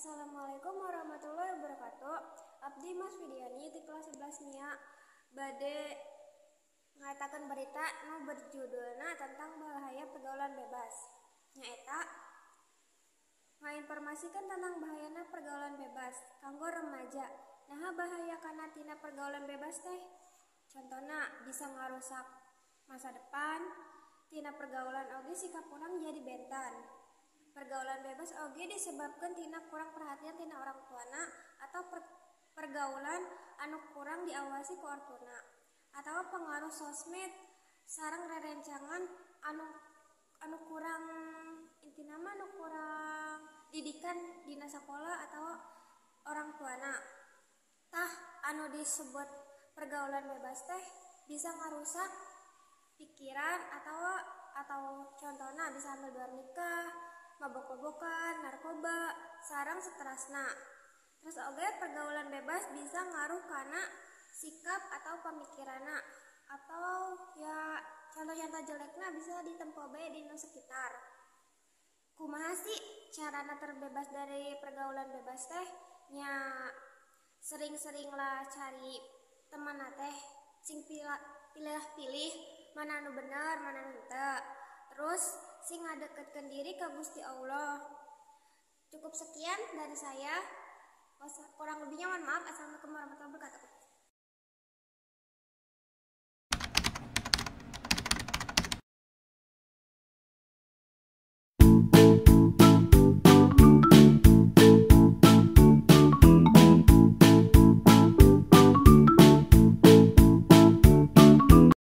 Assalamualaikum warahmatullahi wabarakatuh. Abdi Mas Widiani di kelas 11 MIA bade ngatakan berita nu berjudulna tentang bahaya pergaulan bebas. Nyaeta ngainformasikan tentang bahayana pergaulan bebas kanggo remaja. Nah, bahaya kana tina pergaulan bebas teh contohna bisa ngarusak masa depan. Tina pergaulan oge sikap urang jadi benten. Pergaulan bebas oge disebabkan tina kurang perhatian tina orang tuana atau pergaulan anu kurang diawasi ku ortuna atau pengaruh sosmed sareng rerencangan anu anu kurang, intina mah anu kurang didikan dina sekolah atau orang tuana. Tah, anu disebut pergaulan bebas teh bisa ngarusak pikiran atau contohnya bisa hamil luar nikah, mabok-mabokan, narkoba, sareng seterusna. Terus oge pergaulan bebas bisa ngaruh karena sikap atau pemikiranna atau ya contoh-contoh jelekna bisa ditempo bae di nu sekitar. Kumaha sih carana terbebas dari pergaulan bebas teh? Nya sering-sering lah cari teman teh sing pilih-pilih mana anu bener, mana anu henteu. Terus sing ngadeketkeun diri ka Gusti Allah. Cukup sekian dari saya, kurang lebihnya mohon maaf. Assalamualaikum warahmatullahi wabarakatuh.